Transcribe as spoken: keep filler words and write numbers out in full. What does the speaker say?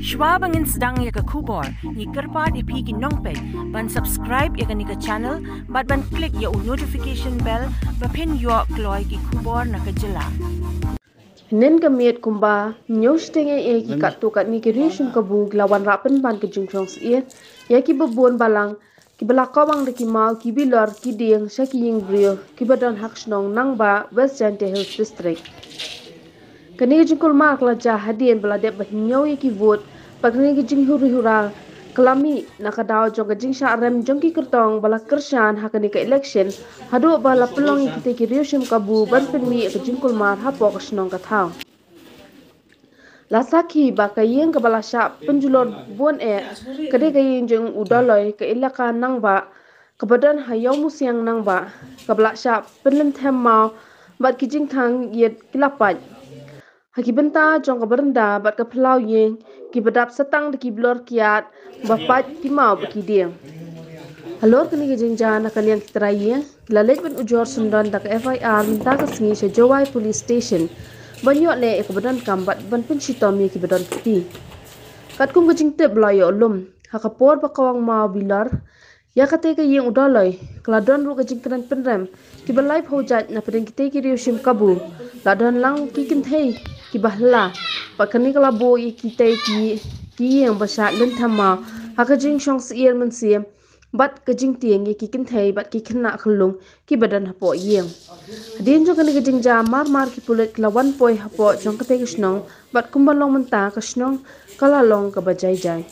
Shwa ba ngin sdang ïa ka khubor, ngi kyrpad ïa phi ki nongpeit ban subscribe ïa kane ka channel bad ban click ïa u notification bell ba phin ïoh kloi ki khubor na ka jylla. Hynnin ka miet kumba hynñiew shiteng eh ki katto katne ki riew shim kabu ki la wanrah pynban ka jingshong syier ïa kiba bun balang kiba la kawang da ki maw, ki bilor, ki dieng sha ki ïing briew kiba don ha ka shnong Nangbah, West Jaintia Hills District. Kane ka jingkulmar ka la jia hadien ba la dep ban hynñiew ïa ki vote bad kane ka jinghuri hura ka la mih na ka daw jong ka jingshah rem jong ki kyrtong ba la kyrshan ha kane ka election haduh ba la pynlong ïa kitei ki riew shim kabu ban pynmih ïa ka jingkulmar hapoh ka shnong ka thaw. La sakhi ba ka ïing kaba la shah pynjulor bun eh ka dei ka ïing jong u Dolloi, ka ilaka Nangbah kaba don ha Ïawmusiang Nangbah, kaba la shah pynlynthem maw bad ki jingkhang ïit ki la pait. Ha ki bynta jong ka baranda bad ka phyllaw ïing kiba dap satang da ki bilor kiad ba pait ki maw bad ki dieng. Halor kane ka jingjia, na ka liang ki trai ïing ki la leit ban ujor syndon da ka F I R mynta ka sngi sha Jowai Police Station ban ïoh leh ïa kaba donkam bad ban pynshitom ïa kiba don kti. Katkum ka jingtip ba la ïoh lum, ha ka por ba kawang maw bilor ïa katei ka ïing u Dolloi, ka la don ruh ka jingkren pynrem kiba laiphew jait na pdeng kitei ki riew shim kabu. La don lang ki kynthei kiba hla bad kane ka la buh ïa kitei ki, ki ïing ba shah lynthem maw ha ka jingshong syier mynsiem bad ka jingtieng ïa ki kynthei bad ki khynnah khyllung kiba don hapoh ïing. Hadien jong kane ka jingjia, mar mar ki pulit ki la wan poi hapoh jong katei ka shnong bad kumba long mynta, ka shnong ka la long kaba jai jai.